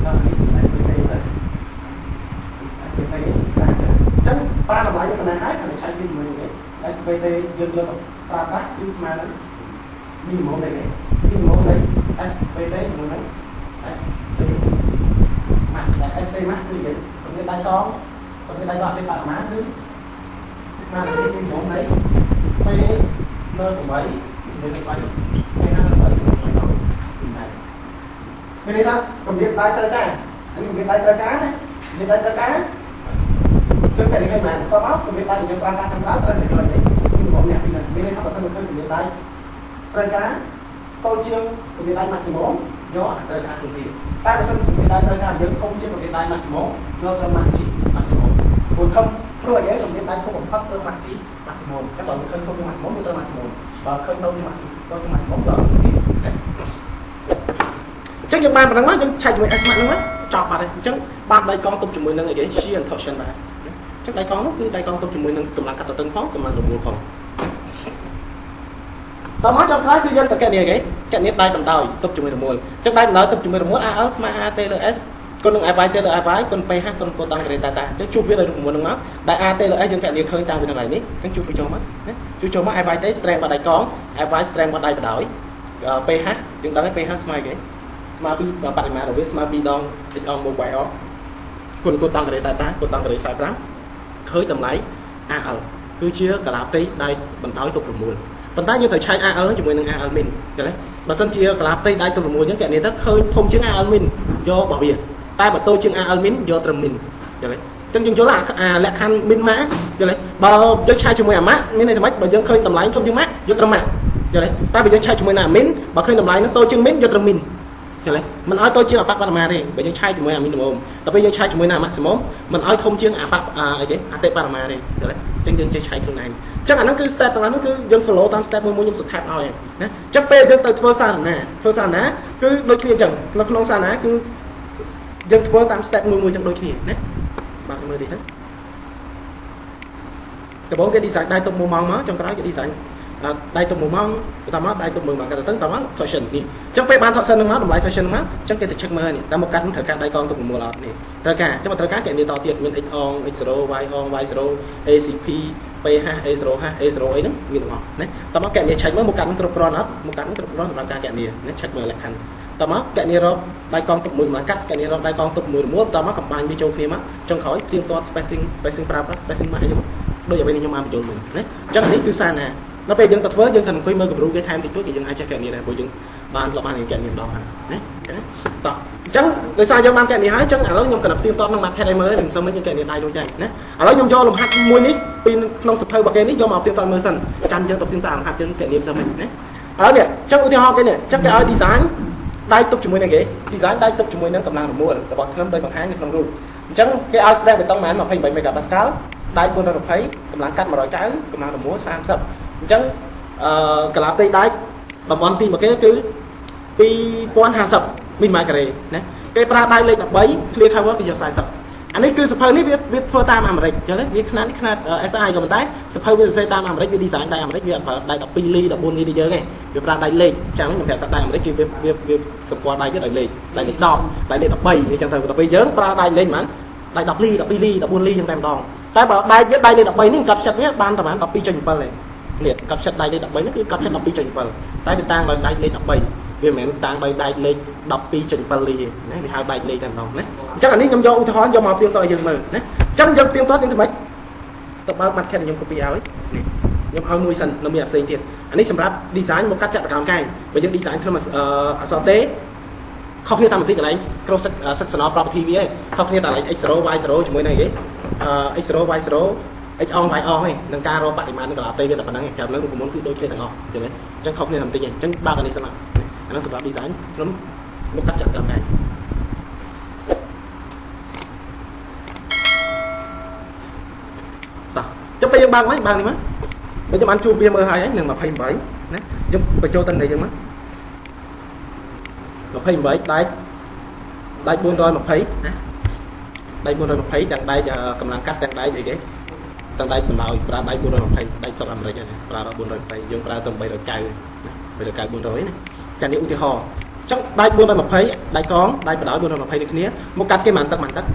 ដល់នេះ SVT ទៅ SVT អញ្ចឹងប្រើតម្លៃប៉ុណ្ណាហើយគាត់ឆែកវាជាមួយនឹងគេ SVT យើងយកទៅប្រើប្រាស់គឺស្មើនឹង minimum នៃគេ minimum នៃ SVT ជាមួយនឹង ST max ដែល ST max គឺនិយាយប្រភេទដៃកងប្រភេទដៃកងអតិបរមាគឺស្មើនឹង minimum នៃ P លើ8ជាមួយនឹង Y P 5លើ8មានន័យថាកម្រិតដៃត្រូវការអានេះកម្រិតដៃត្រូវការណាកម្រិតដៃត្រូវការយើងតែនេះមិនតមកកម្រិតដៃយើងប្រើប្រាស់ខាងក្រៅត្រូវតែយកនេះគឺរបស់អ្នកពីហ្នឹងមានន័យថាបើសិនឃើញកម្រិតដៃត្រូវការតូចជាងកម្រិតដៃ maximum យកអាត្រូវការខ្លួនទៀតតែបើសិនកម្រិតដៃត្រូវការយើងធំជាងកម្រិតដៃ maximum យកត្រឹម maximum ព្រោះធំព្រោះអីកម្រិតដៃធំបំផុតត្រឹម maximum អញ្ចឹងបើឃើញធំជាង maximum យកត្រឹម maximum បើឃើញតូចជាង maximum តូចជាង maximum យកទៀតណាអញ្ចឹងយើងបានប៉ុណ្ណឹងមកយើងឆែកជាមួយ S max ហ្នឹងមកចប់បាត់ហើយអញ្ចឹងបានដៃកងទប់ជាមួយនឹងអីគេ shear and torsion បាទអញ្ចឹងដៃកងនោះគឺដៃកងទប់ជាមួយនឹងកម្លាំងកាត់តឹងផងកម្លាំងរមួលផងតមកចុងក្រោយគឺយើងទៅកណនីគេកណនីដៃបណ្ដោយទប់ជាមួយរមួលអញ្ចឹងដៃបណ្ដោយទប់ជាមួយរមួល AL ស្មើ AT លើ S គុណនឹង FY ទៅលើ FY គុណ PH គុណកូតង់ការ៉េតាតាអញ្ចឹងជួបវាដោយរូបមន្តហ្នឹងមកដែល AT លើ S យើងកណនីឃើញតាមវានៅកន្លែងនេះអញ្ចឹងជួបវាចូលមកណាជួបចូលមក FY ទៅ strength របស់ដៃកង FY strength របស់ដៃបណ្ដោយ PH យើងដឹងហើយ PH ស្មើគេស្មើពីបរិមាណរបស់វាស្មើ2ដង x អងបូក y អងគុណកូតង់ការ៉េតាតាកូតង់ការ៉េ45ឃើញតម្លៃ AL គឺជាកាឡាផ្ទៃដៃបណ្ដោយទុករមួលប៉ុន្តែយើងត្រូវឆែក AL នឹងជាមួយនឹង AL min ចឹងទេបើសិនជាកាឡាផ្ទៃដៃទុករមួលអញ្ចឹងកណនីទៅឃើញធំជាង AL min យករបស់វាតែបើតូចជាង AL min យកត្រឹម min ចឹងទេអញ្ចឹងយើងយល់អាលក្ខខណ្ឌ min max យល់ទេបើយើងឆែកជាមួយអា max មានន័យថាម៉េចបើយើងឃើញតម្លៃធំជាង max យកត្រឹម max យល់ទេតែបើយើងឆែកជាមួយនឹងអា min បើឃើញតម្លៃនោះតូចជាង min យកត្រឹម min យល់ទេមិនឲ្យតូចជាងអបបរមាទេបើយើងឆែកជាមួយអា minimum តែពេលយើងឆែកជាមួយនឹងអា maximum មិនឲ្យធំជាងអបអីគេអតិបរមាទេយល់ទេអញ្ចឹងយើងចេះឆែកខ្លួនឯងអញ្ចឹងអាហ្នឹងគឺ step ទាំងអស់ហ្នឹងគឺយើង follow តាម step មួយមួយខ្ញុំសង្ខេបឲ្យណាអញ្ចឹងពេលយើងទៅធ្វើសារណាធ្វើសារណាគឺដូចគ្នាអញ្ចឹងនៅក្នុងសារណាគឺយើងធ្វើតាម step មួយមួយចឹងដូចគ្នាណាបាទមើលតិចទៅដំបូងគេ design ដៃទុក1ម៉ោងមកចុងក្រោយគេ design ដៃទុក1ម៉ោងបន្តមកដៃទុក1ម៉ោងទៅតមក torsion នេះអញ្ចឹងពេលបាន torsion ហ្នឹងមកតម្លៃ torsion ហ្នឹងមកអញ្ចឹងគេទៅ check មើលនេះតាមមកកាត់ត្រូវការដៃកងទុក1មូលអត់នេះត្រូវការអញ្ចឹងបើត្រូវការគេនេះតទៀតមាន x អង x0 y អង y0 ACP PH A0 H A0 អីហ្នឹងមានទាំងអស់ណាតមកកណនីឆែកមើលមកកាត់គ្រប់គ្រាន់អត់មកកាត់គ្រប់គ្រាន់សម្រាប់ការកណនីណាឆែកមើលលក្ខខណ្ឌតមកកណនីរកដៃកងទុកមួយមកកាត់កណនីរកដៃកងទុកមួយរមួលតមកកំបាញ់វាចូលគ្នាមកចុងក្រោយទៀងទាត់ spacing spacing ប្រើប្រាស់ spacing មកអីចឹងដូចអ្វីនេះខ្ញុំបានបញ្ចូលមុនណាអញ្ចឹងនេះគឺសារណាដល់ពេលយើងទៅធ្វើយើងត្រូវអង្គុយមើលគំរូគេថែមតិចតួចគេយើងអាចចេះកណនីដែរព្រោះយើងបានធ្លាប់បានកណនីម្ដងហើយណាតោះអញ្ចឹងដោយសារយើងបានកណនីហើយអញ្ចឹងឥឡូវខ្ញុំកំណត់ទៀងទាត់ក្នុង market ឲ្យមើលខ្ញុំសុំយើងកណនីដៃដូចចឹងណាឥឡូវខ្ញុំយកលំហាត់មួយនេះពីក្នុងសភៅរបស់គេនេះយកមកទៀងទាត់មើលសិនចាំយើងទៅទៀងទាត់លំហាត់យើងកណនីសិនណាឥឡូវនេះអញ្ចឹងឧទាហរណ៍គេនេះអញ្ចឹងគេឲ្យ design ដៃទុកជាមួយនឹងគេ design ដៃទុកជាមួយនឹងកម្លាំងរមួលរបស់ធ្នឹមដោយបង្ហាញនៅក្នុងរូបអញ្ចឹងគេឲ្យ strength បេតុងប៉ុន្មាន28 megapascal ដៃ420កម្លាំងកាត់190កម្លាំងរមួល30អញ្ចឹងអឺកលាផ្ទៃដែកតំបន់ទីមកគេគឺ2050មីលីម៉ែត្រការ៉េណាគេប្រើដៃលេខ13 clear cover គឺយក40អានេះគឺសភៅនេះវាវាធ្វើតាមអាមេរិកចឹងទេវាខ្នាតនេះខ្នាត SI ក៏ប៉ុន្តែសភៅវាសរសេរតាមអាមេរិកវា design ដៃអាមេរិកវាអត់ប្រើដៃ12លី14លីនេះយើងទេវាប្រើដៃលេខចឹងខ្ញុំប្រាប់ថាដៃអាមេរិកគេវាវាសម្គាល់ដៃវាដោយលេខដៃលេខ10ដៃលេខ13អញ្ចឹងទៅទៅពេលយើងប្រើដៃលេខប៉ុន្មានដៃ10លី12លី14លីចឹងតែម្ដងតែបើដៃវាដៃលេខ13នេះកាត់ផ្ចិតវាបានប្រហែល12.7ទេនេះកាត់ផ្ចិតដៃលេខ13នេះគឺកាត់ផ្ចិត12.7តែវាតាំងដោយដៃលេខ13វាមិនមែនតាំងដោយដែកលេខ12.7លីទេណាវាហៅដែកលេខតែម្ដងណាអញ្ចឹងអានេះខ្ញុំយកឧទាហរណ៍យកមកផ្ទៀងតឲ្យយើងមើលណាអញ្ចឹងយើងផ្ទៀងតយើងធ្វើម៉េចទៅបើក market ខ្ញុំ copy ឲ្យនេះខ្ញុំឲ្យមួយសិននៅមានផ្សេងទៀតអានេះសម្រាប់ design មកកាត់ចតុកោណកែងបើយើង design ក្នុងអក្សរទេខុសគ្នាតាមបន្តិចកន្លែង cross sectional property វាឯងខុសគ្នាតែកន្លែង x0 y0 ជាមួយនឹងអីគេ x0 y0 x អង y អងឯងនឹងការរកបរិមាណនឹងកន្លងទេវាតែប៉ុណ្្នឹងឯងក្រៅនឹងរូបមន្តគឺដូចគ្នាទាំងអស់អញ្ចឹងអញ្ចឹងខុសគ្នាតែបន្តិចឯងអញ្ចឹងបើកអានេះសិនមកអានោះសម្រាប់ design ខ្ញុំមកកាត់ចាក់ដល់ដែរតោះចុះពេលយើងបើកមកបើកនេះមកបើខ្ញុំបានជួបវាមើលហើយនឹង28ណាខ្ញុំបញ្ចូលទៅនេះយើងមក28ដែកដែក420ណាដែក420ទាំងដែកកម្លាំងកាត់ទាំងដែកអីគេទាំងដែកបណ្ដោយប្រើដែក420ដែកសុកអាមេរិកណាប្រើដល់420យើងប្រើទៅ390ណា390 400ណាចានេះឧទាហរណ៍ ចឹងដែក420ដែកកងដែកបណ្ដោយ420ដូចគ្នាមកកាត់គេប៉ុន្មានទឹកប៉ុន្មានទឹក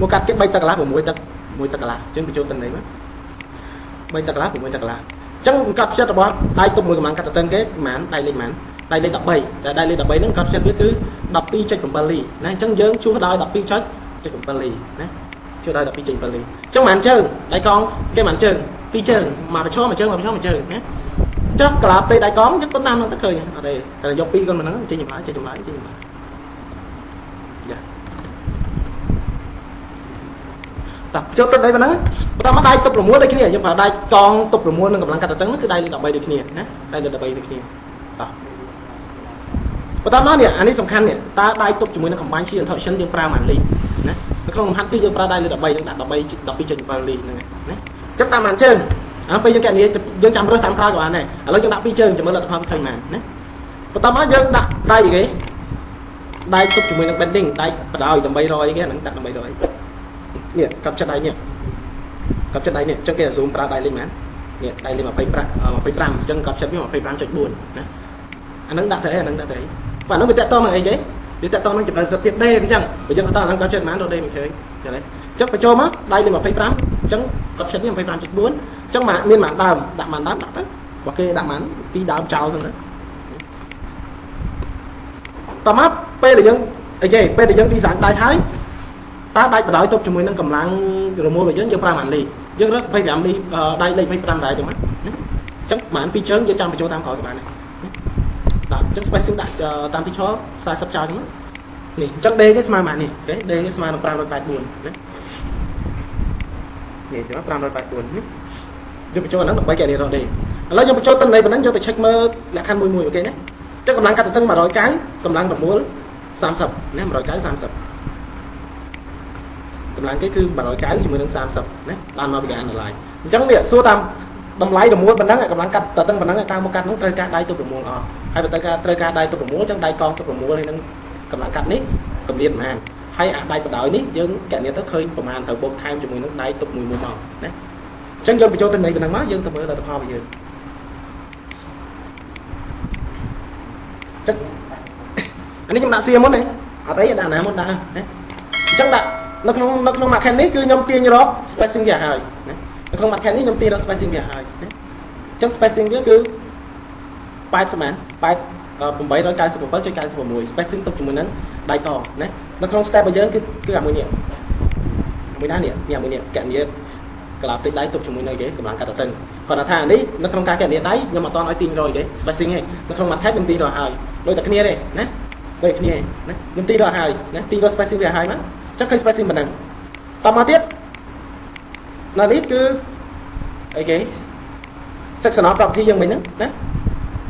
មកកាត់គេ3ទឹកកន្លះ6ទឹក1ទឹកកន្លះអញ្ចឹងបញ្ចូលទឹកនេះមក3ទឹកកន្លះ6ទឹកកន្លះអញ្ចឹងកាត់ផ្ចិតរបស់ដែកទុកមួយកម្លាំងកាត់តឹងគេប្រហែលដែកលេខប្រហែលដែកលេខ13តែដែកលេខ13ហ្នឹងកាត់ផ្ចិតវាគឺ12.7លីណាអញ្ចឹងយើងជួសដោយ12.7លីណាជួសដោយ12.7លីអញ្ចឹងប៉ុន្មានជើងដែកកងគេប៉ុន្មានជើងពីរជើងមកប្រឈមមួយជើងមកប្រឈមមួយជើងណាចុះក្លាប់ទេដៃកងយើងគុណតាមហ្នឹងទៅឃើញអត់ទេតែយកពីរគុណមកហ្នឹងចេញចម្លើយចេញចម្លើយចេញចម្លើយយ៉ាតោះចូលទឹកដីប៉ុណ្ណឹងបន្តមកដៃទប់6ដូចគ្នាយើងប្រើដៃកងទប់6នឹងកម្លាំងកាត់តឹងគឺដៃលេខ13ដូចគ្នាណាដៃលេខ13ដូចគ្នាតោះបន្តមកនេះអានេះសំខាន់នេះតើដៃទប់ជាមួយនឹង combine shear torsion យើងប្រើប៉ុន្មានលីណានៅក្នុងលំហាត់គឺយើងប្រើដៃលេខ13យើងដាក់13 12.7លីហ្នឹងណាចឹងតាមប៉ុន្មានជើងអាពេលយើងកណនីយើងចាំរើសតាមក្រោយក៏បានដែរឥឡូវយើងដាក់ពីរជើងចាំមើលលទ្ធផលឃើញប៉ុន្មានណាបន្តមកយើងដាក់ដៃគេដៃទប់ជាមួយនឹង bending ដៃបដោយដើម្បីរយគេហ្នឹងដាក់ដើម្បីរយនេះកັບចិត្តដៃនេះកັບចិត្តដៃនេះអញ្ចឹងគេ zoom ប្រើដៃលេខប៉ុន្មាននេះដៃលេខ25 25អញ្ចឹងកັບចិត្តវា25.4ណាអាហ្នឹងដាក់ទៅអីអាហ្នឹងដាក់ទៅអីបាទហ្នឹងវាតាក់ទងនឹងអីគេវាតាក់ទងនឹងចំណុចសិទ្ធិទេអញ្ចឹងបើយើងអត់តអាហ្នឹងកັບចិត្តប៉ុន្មានរត់ទេមិនឃើញចឹងទេអញ្ចឹងបញ្ចូលមកដៃលេខ25អញ្ចឹងកັບចិត្តវា25.4អញ្ចឹងមកមានប៉ុន្មានដើមដាក់ប៉ុន្មានដើមដាក់ទៅបើគេដាក់ប៉ុន្មានពីរដើមចោលសិនទៅតមកពេលដែលយើងអីគេពេលដែលយើង design ដាច់ហើយតើដាច់បដោយទប់ជាមួយនឹងកម្លាំងរមួលរបស់យើងយើងប្រើប៉ុន្មានលីយើងរើស25លីដៃលេខ25ដែរចឹងណាអញ្ចឹងប្រហែលពីរជើងយើងចាំបញ្ចូលតាមក្រោយក៏បានដែរតោះអញ្ចឹង spacing ដាក់តាមទីឈរ40ចោលចឹងនេះអញ្ចឹង D គេស្មើប៉ុន្មាននេះអូខេ D គេស្មើនឹង584ណានេះចឹង584នេះយើងបញ្ចូលអាហ្នឹងដើម្បីកណនីរក D ឥឡូវយើងបញ្ចូលទិន្នន័យប៉ុណ្ណឹងយកទៅ check មើលលក្ខខណ្ឌមួយមួយអូខេណាអញ្ចឹងកម្លាំងកាត់ទទឹង190កម្លាំងរមួល30ណា190 30កម្លាំងគេគឺ190ជាមួយនឹង30ណាបានមកពីការ analyze អញ្ចឹងនេះសួរតាមតម្លៃរមួលប៉ុណ្ណឹងកម្លាំងកាត់តឹងប៉ុណ្ណឹងតាមមកកាត់ហ្នឹងត្រូវការដៃទប់រមួលអត់ហើយបើត្រូវការត្រូវការដៃទប់រមួលអញ្ចឹងដៃកងទប់រមួលហើយនឹងកម្លាំងកាត់នេះកម្រិតប៉ុន្មានហើយអាដៃបដោយនេះយើងកណនីទៅឃើញប្រហែលត្រូវបូកថែមជាមួយនឹងដៃទប់មួយមុំមកណាអញ្ចឹងយើងបញ្ចូលទៅនៃប៉ុណ្ណឹងមកយើងទៅមើលលទ្ធផលរបស់យើងចឹងអានេះខ្ញុំដាក់សៀមុនទេអត់អីដាក់ណាមុនដាក់ណាអញ្ចឹងដាក់នៅក្នុង Mathcad នេះគឺខ្ញុំទាញរក spacing វាហើយណានៅក្នុង Mathcad នេះខ្ញុំទាញរក spacing វាហើយណាអញ្ចឹង spacing វាគឺ80ម៉ាន8 897.96 spacing ទុកជាមួយនឹងដៃកងណានៅក្នុង step របស់យើងគឺគឺអាមួយនេះមួយណានេះនេះអាមួយនេះកណនីកលាប់តិចដៃទុកជាមួយនឹងគេកម្លាំងកាត់តឹងគាត់ថានេះនៅក្នុងការកណនីដៃខ្ញុំអត់តឲ្យទាញរយទេ spacing ទេនៅក្នុង Mathcad ខ្ញុំទាញរកហើយដូចតែគ្នាទេណាដូចគ្នាណាខ្ញុំទាញរកហើយណាទាញរក spacing វាហើយមកចឹងឃើញ spacing ប៉ុណ្ណឹងតមកទៀតនៅនេះគឺអីគេ sectional property យើងមិញហ្នឹងណា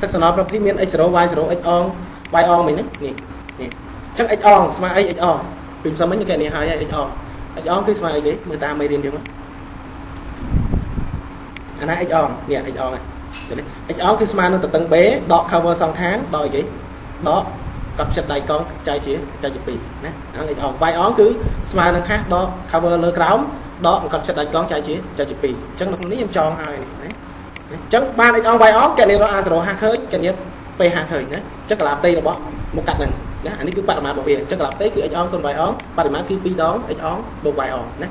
sectional property មាន x0 y0 x អង y អងមិញហ្នឹងនេះនេះអញ្ចឹង x អងស្មើអី x អងពីម្សិលមិញគេនេះហើយ x អង x អងគឺស្មើអីគេមើលតាមមេរៀនយើងអាណា x អងនេះ x អងហ្នឹង x អងគឺស្មើនឹងទទឹង b ដក cover សងខាងដកអីគេដកកັບចិត្តដៃកងចែកជាចែកជា2ណាហ្នឹង x អង y អងគឺស្មើនឹងហាស់ដក cover លើក្រោមដកកັບចិត្តដៃកងចែកជាចែកជា2អញ្ចឹងនៅក្នុងនេះខ្ញុំចងហើយនេះណាអញ្ចឹងបាន x អង y អងកណនីរក a0 ហាស់ឃើញកណនី p ហាស់ឃើញណាអញ្ចឹងកលាផ្ទៃរបស់មុខកាត់ហ្នឹងណាអានេះគឺបរិមាត្ររបស់វាអញ្ចឹងកលាផ្ទៃគឺ x អងគុណ y អងបរិមាត្រគឺ2ដង x អងបូក y អងណា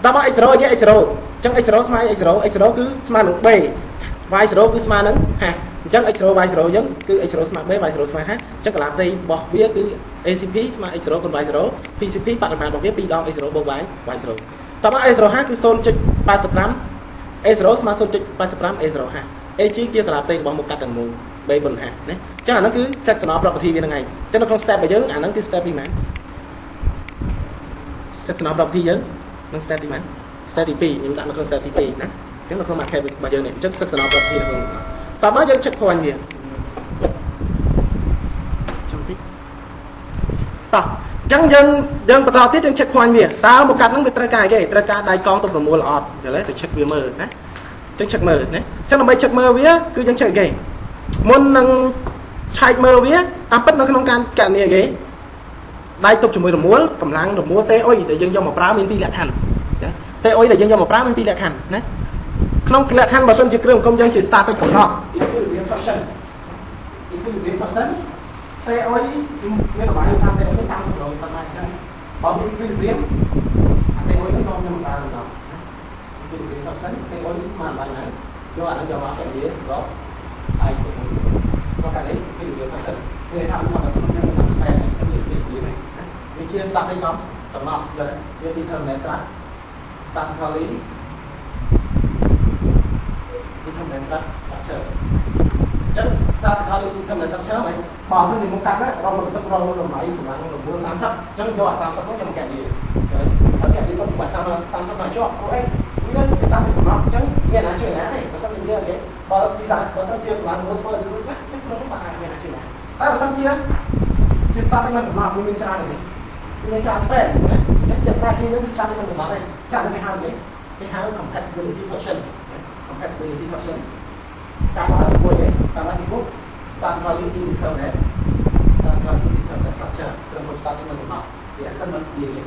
តមក x0 អីគេ x0 អញ្ចឹង x0 ស្មើ x0 x0 គឺស្មើនឹង b y0 គឺស្មើនឹងហាស់អញ្ចឹង x0 y0 អញ្ចឹងគឺ x0 ស្មើ b y0 ស្មើហាស់អញ្ចឹងកលាផ្ទៃរបស់វាគឺ ACP ស្មើ x0 គុណ y0 PCP បរិមាត្ររបស់វា2ដង x0 បូក y y0 តមក a0 ហាស់គឺ0.85 a0 ស្មើ0.85 a0 ហាស់ AG ជាកលាផ្ទៃរបស់មុខកាត់ទាំងមូល B គុណ H ណាអញ្ចឹងអាហ្នឹងគឺ sectional property វាហ្នឹងឯងអញ្ចឹងនៅក្នុង step របស់យើងអាហ្នឹងគឺ step ទីប៉ុន្មាន sectional property យើងនឹង step ទីប៉ុន្មាន step ទី2ខ្ញុំដាក់នៅក្នុង step ទី2ណាអញ្ចឹងនៅក្នុង Mathcad របស់យើងនេះអញ្ចឹង sectional property នៅក្នុងតមកយើង check point វាចាំតិចតោះអញ្ចឹងយើងយើងបន្តទៀតយើង check point វាតើមកកាត់ហ្នឹងវាត្រូវការអីគេត្រូវការដៃកងទុករមួលអត់យល់ទេទៅ check វាមើលណាអញ្ចឹង check មើលណាអញ្ចឹងដើម្បី check មើលវាគឺយើង check អីគេមុននឹងឆែកមើលវាតាមពិតនៅក្នុងការកណនីអីគេដៃទប់ជាមួយរមួលកម្លាំងរមួលទេអុយដែលយើងយកមកប្រើមានពីរលក្ខខណ្ឌចាទេអុយដែលយើងយកមកប្រើមានពីរលក្ខខណ្ឌណាក្នុងលក្ខខណ្ឌបើសិនជាគ្រឿងអង្គមយើងជា static កំណត់ equilibrium torsion equilibrium torsion T អុយមានតម្លៃតាម T អុយ30គីឡូប៉ុណ្ណាអញ្ចឹងបើមាន equilibrium អា T អុយនេះក៏ខ្ញុំប្រើដល់ equilibrium torsion T អុយស្មើតម្លៃណាយកអានេះយកមកកែវារកដៃទៅមកកាលនេះ equilibrium torsion មានន័យថាធម្មតាខ្ញុំមានតាម span អញ្ចឹង equilibrium ហ្នឹងវាជា static កំកំណត់យកវា determinate statically determinate structure អញ្ចឹង statically determinate structure ហ្មងបើសិនជាមុខកាត់ណារកបន្ទុករកតម្លៃកម្លាំង9 30អញ្ចឹងយកអា30នោះយកមកកែវាចឹងហើយកែវាទៅអា30 30មកជាប់ព្រោះអីវាជា static កំណត់អញ្ចឹងមានណាជួយណាទេបើសិនជាវាគេបើពិសាបើសិនជាកម្លាំងមួយធ្វើឲ្យរួចណាអញ្ចឹងក្នុងនោះបើអាចមានណាជួយណាតែបើសិនជាជា static មិនកំណត់វាមានច្រើនទេវាមានច្រើន span ណាជា static យើងគឺ static មិនកំណត់ទេចាក់គេហៅគេគេហៅ compatibility torsion compatibility torsion តាមមកទី1ទេតាមមកទី1 statically indeterminate statically indeterminate structure ក្រុម static មិនកំណត់ reaction មិនទាទេ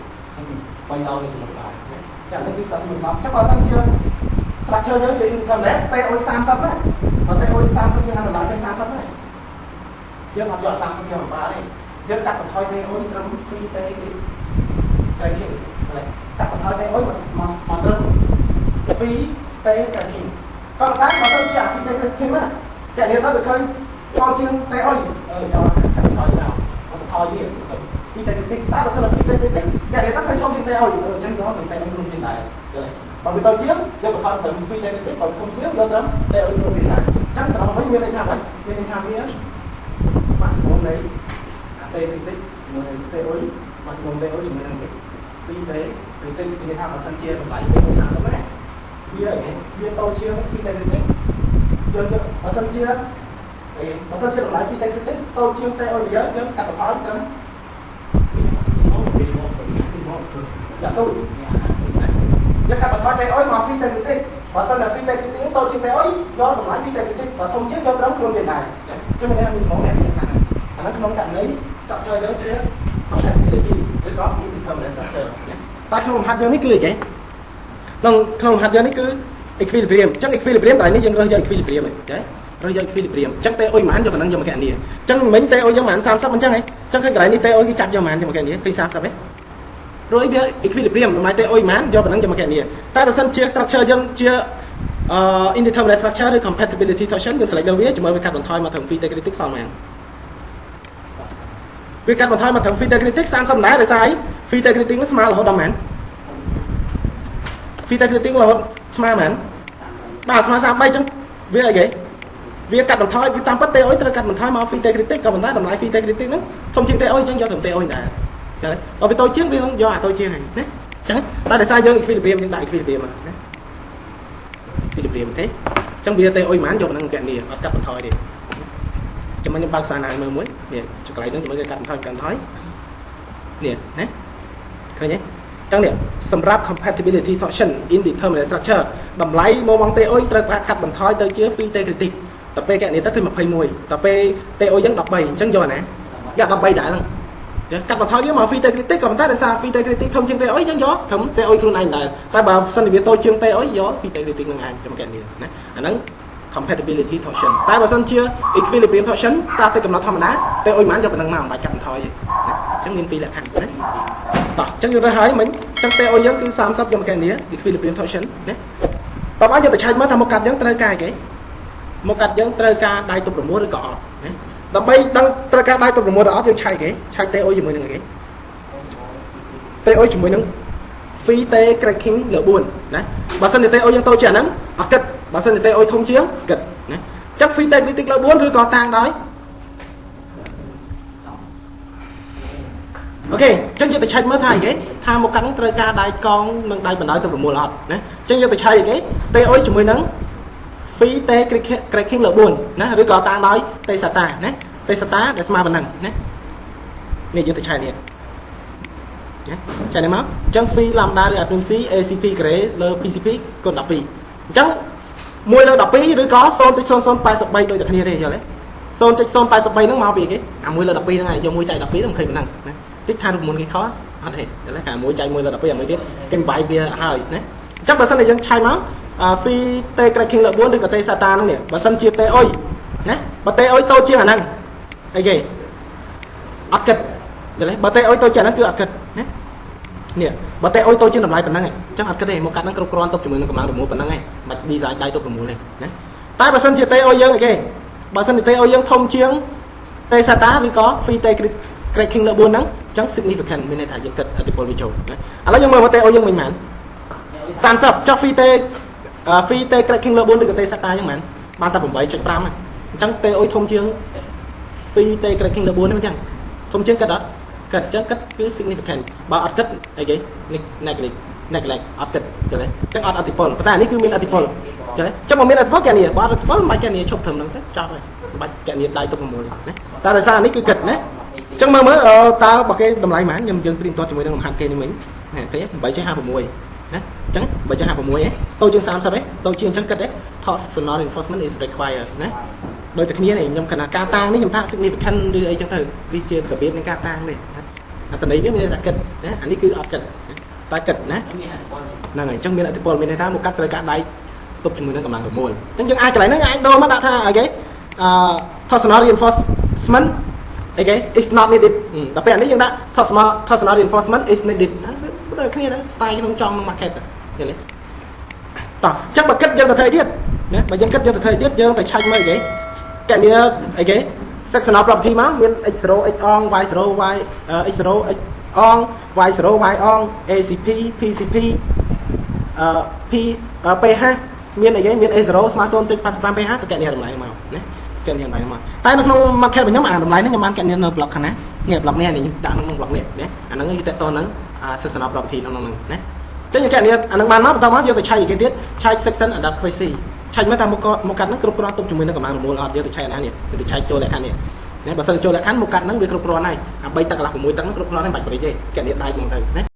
បីដងនេះចំណុចដែរចានេះគឺ static មិនកំណត់ចឹងបើសិនជា structure យើងជា indeterminate T អុយ30ណាបើ T អុយ30យើងតម្លៃទៅ30ណាយើងអត់យក30យកមកប្រើទេយើងកាត់បន្ថយ T អុយត្រឹម phi T cracking កាត់បន្ថយ T អុយមកមកត្រឹម phi T cracking ក៏ប៉ុន្តែបើសិនជាអា phi T cracking ណាកែនេះទៅវាឃើញតជាង T អុយយកកាត់ថយមកបន្ថយវា phi T តិចតែបើសិន phi T តិចកែនេះទៅឃើញធំជាង T អុយអញ្ចឹងយកត្រឹម T នឹងខ្លួនវាដែរចឹងបើវាតូចជាងយកបន្ថយត្រឹម phi T តិចបើធំជាងយកត្រឹម T អុយខ្លួនវាដែរអញ្ចឹងសរុបមកវិញមានន័យថាម៉េចមានន័យថាវា maximum នៃអា T តិចជាមួយនឹង T អុយ maximum T អុយជាមួយនឹង phi T តិចមានន័យថាបើសិនជាតម្លៃ T អុយ30ណាវាវាតូចជាង phi T តិចយើងយកបើសិនជាអេបើសិនជាតម្លៃ phi T តិចតូចជាង T អុយយើងយើងកាត់បន្ថយត្រឹមយ៉ាទូយើងកាត់បន្ថយ T អុយមក phi T តិចបើសិនជា phi T តិចតូចជាង T អុយយកតម្លៃ phi T តិចបើធំជាងយកត្រឹមខ្លួនវាដែរចឹងមានន័យថាមានហ្មងអ្នកនេះអាហ្នឹងក្នុងករណី structure យើងជា compatibility ឬក៏ indeterminate structure ណាតែក្នុងលំហាត់យើងនេះគឺអីគេក្នុងក្នុងលំហាត់យើងនេះគឺ equilibrium អញ្ចឹង equilibrium តែនេះយើងរើសយក equilibrium ហ្នឹងចារើសយក equilibrium អញ្ចឹង T អុយប៉ុន្មានយកប៉ុណ្ណឹងយកមកកណនីអញ្ចឹងមិញ T អុយយើងប៉ុន្មាន30អញ្ចឹងហ៎អញ្ចឹងឃើញកន្លែងនេះ T អុយគេចាប់យកប៉ុន្មានយកមកកណនីឃើញ30ទេព្រោះអីវា equilibrium តម្លៃ T អុយប៉ុន្មានយកប៉ុណ្ណឹងយកមកកណនីតែបើសិនជា structure យើងជាអឺ indeterminate structure ឬ compatibility torsion យើង select លើវាជាមួយវាកាត់បន្ថយមកត្រឹម phi T critic សល់ប៉ុន្មានវាកាត់បន្ថយមកត្រឹម phi T critic 30ដែរដោយសារអី phi T critic នោះស្មើរហូតដល់ប៉ុន្មាន phi T critic រហូតស្មើប៉ុន្មានបាទស្មើ33អញ្ចឹងវាអីគេវាកាត់បន្ថយវាតាមពិត T អុយត្រូវកាត់បន្ថយមក phi T critic ក៏ប៉ុន្តែតម្លៃ phi T critic ហ្នឹងធំជាង T អុយអញ្ចឹងយកត្រឹម T អុយដែរចឹងបើវាតូចជាងវានឹងយកអាតូចជាងហ្នឹងណាអញ្ចឹងតែដោយសារយើង equilibrium យើងដាក់ equilibrium មកណា equilibrium ទេអញ្ចឹងវា T អុយប៉ុន្មានយកប៉ុណ្ណឹងកណនីអត់កាត់បន្ថយទេចាំខ្ញុំបើកសារណាមើលមួយនេះកន្លែងហ្នឹងចាំមើលគេកាត់បន្ថយកាត់បន្ថយនេះណាឃើញទេចឹងនេះសម្រាប់ compatibility torsion indeterminate structure តម្លៃម៉ូម៉ង់ T អុយត្រូវកាត់បន្ថយទៅជា phi T critic តែពេលកណនីទៅឃើញ21តែពេល T អុយយើង13អញ្ចឹងយកអាណាយក13ដែរហ្នឹងចឹងកាត់បន្ថយវាមក phi T critic ក៏ប៉ុន្តែដោយសារ phi T critic ធំជាង T អុយអញ្ចឹងយកត្រឹម T អុយខ្លួនឯងដែរតែបើសិនជាវាតូចជាង T អុយយក phi T critic នឹងឯងចាំកណនីណាអាហ្នឹង compatibility torsion តែបើសិនជា equilibrium torsion static កំណត់ធម្មតា T អុយប៉ុន្មានយកប៉ុណ្ណឹងមកមិនបាច់កាត់បន្ថយទេណាអញ្ចឹងមានពីរលក្ខខណ្ឌណាតោះអញ្ចឹងយើងរើសហើយមិញអញ្ចឹង T អុយយើងគឺ30យកមកកណនី equilibrium torsion ណាតោះបានយកទៅឆែកមើលថាមកកាត់យើងត្រូវការអីគេមកកាត់យើងត្រូវការដៃទប់រមួលឬក៏អត់ណាដើម្បីដឹងត្រូវការដៃទប់រមួលឬអត់យើងឆែកគេឆែក T អុយជាមួយនឹងអីគេ T អុយជាមួយនឹង phi T cracking លើ4ណាបើសិនជា T អុយយើងតូចជាងអាហ្នឹងអត់គិតបើសិនជា T អុយធំជាងគិតណាអញ្ចឹង phi T critic លើ4ឬក៏តាំងដោយ OK អញ្ចឹងយើងទៅឆែកមើលថាអីគេថាមកកាត់ហ្នឹងត្រូវការដៃកងនិងដៃបណ្ដោយទៅប្រមូលអត់ណាអញ្ចឹងយើងទៅឆែកអីគេ T អុយជាមួយនឹង phi T cracking លើ4ណាឬក៏តាំងដោយ T theta ណា T theta ដែលស្មើប៉ុណ្ណឹងណានេះយើងទៅឆែកនេះណាឆែកនេះមកអញ្ចឹង phi lambda ឬ A'C ACP ការ៉េលើ PCP គុណ12អញ្ចឹង1លើ12ឬក៏0.0083ដូចតែគ្នាទេយល់ទេ0.083ហ្នឹងមកពីគេអា1លើ12ហ្នឹងឯងយក1ចែក12ហ្នឹងមិនឃើញប៉ុណ្ណឹងណាតិចថារូបមន្តគេខុសអត់ទេឥឡូវកា1ចែក1លើ12អាមួយទៀតគេបែកវាហើយណាអញ្ចឹងបើសិនជាយើងឆែកមក phi T cracking លើ4ឬក៏ T theta ហ្នឹងនេះបើសិនជា T អុយណាបើ T អុយតូចជាងអាហ្នឹងអីគេ អត់គិតយល់ទេបើ Tu តូចជាងហ្នឹងគឺអត់គិតណានេះបើ Tu តូចជាងតម្លៃប៉ុណ្ណឹងអញ្ចឹងអត់គិតទេមុខកាត់ហ្នឹងគ្រប់គ្រាន់ទប់ជាមួយនឹងកម្លាំងរមួលប៉ុណ្ណឹងឯងមិន design ដៃទប់រមួលទេណាតែបើសិនជា Tu យើងអីគេបើសិនជា Tu យើងធំជាង T theta ឬក៏ phi T cracking លើ4ហ្នឹងអញ្ចឹង significant មានន័យថាយើងគិតឥទ្ធិពលវាចូលណាឥឡូវយើងមើលមក Tu យើងមិញហ្មង30ចុះ phi T phi T cracking លើ4ឬក៏ T theta អញ្ចឹងហ្មងបានតែ8.5ហ្នឹងអញ្ចឹង Tu ធំជាង phi T cracking លើ4ហ្នឹងអញ្ចឹងធំជាងគិតអត់គិតអញ្ចឹងគិតគឺ significant បើអត់គិតអីគេ neglect neglect អត់គិតយល់ទេអញ្ចឹងអត់ឥទ្ធិពលប៉ុន្តែអានេះគឺមានឥទ្ធិពលយល់ទេអញ្ចឹងមកមានឥទ្ធិពលកណនីបើអត់ឥទ្ធិពលមិនបាច់កណនីឈប់ត្រឹមហ្នឹងទៅចប់ហើយមិនបាច់កណនីដៃទុកប្រមូលណាតែដោយសារអានេះគឺគិតណាអញ្ចឹងមើលមើលតើបើគេតម្លៃប៉ុន្មានខ្ញុំយើងព្រៀងទាត់ជាមួយនឹងលំហាត់គេនេះមិញណាគេ8.56ណាអញ្ចឹង8.56ហ៎តូចជាង30ហ៎តូចជាងអញ្ចឹងគិតហ៎ torsional reinforcement is required ណាដូចតែគ្នានេះខ្ញុំគណៈការតាងនេះខ្ញុំថា significant ឬអីចឹងទៅវាជារបៀបនៃការតាងនេះអត្តន័យវាមានន័យថាគិតណាអានេះគឺអត់គិតតែគិតណាហ្នឹងហើយអញ្ចឹងមានឥទ្ធិពលមានន័យថាមកកាត់ត្រូវការដៃទប់ជាមួយនឹងកម្លាំងរមួលអញ្ចឹងយើងអាចកន្លែងហ្នឹងអាចដូរមកដាក់ថាអីគេអឺ torsional reinforcement អីគេ is not needed ដល់ពេលអានេះយើងដាក់ torsional reinforcement is needed ដូចគ្នាដែរ style ក្នុងចង់ក្នុង market យល់ទេតោះអញ្ចឹងបើគិតយើងទៅធ្វើអីទៀតណាបើយើងគិតយើងទៅធ្វើអីទៀតយើងទៅឆែកមើលអីគេកណនីអីគេ sectional property មកមាន x0 x អង y0 y x0 x អង y0 y អង ACP PCP អឺ P pH មានអីគេមាន A0 ស្មើ0.85 pH ទៅកណនីតម្លៃមកណាកណនីតម្លៃមកតែនៅក្នុង market របស់ខ្ញុំអាតម្លៃនេះខ្ញុំបានកណនីនៅ block ខាងណានេះ block នេះខ្ញុំដាក់ក្នុង block នេះណាអាហ្នឹងគឺតេតតនឹង sectional property ក្នុងហ្នឹងណាចឹងយើងកណនីអាហ្នឹងបានមកបន្តមកយកទៅឆែកអីគេទៀតឆែក section adequacy ឆែកមើលថាមុខមុខកាត់ហ្នឹងគ្រប់គ្រាន់ទប់ជាមួយនឹងកម្លាំងរមួលអត់យើងទៅឆែកអានេះទៅឆែកចូលលក្ខខណ្ឌនេះណាបើសិនចូលលក្ខខណ្ឌមុខកាត់ហ្នឹងវាគ្រប់គ្រាន់ហើយអា3ទឹកកន្លះ6ទឹកហ្នឹងគ្រប់គ្រាន់ហើយមិនបាច់បរិចទេកណនីដែកហ្មងទៅណា។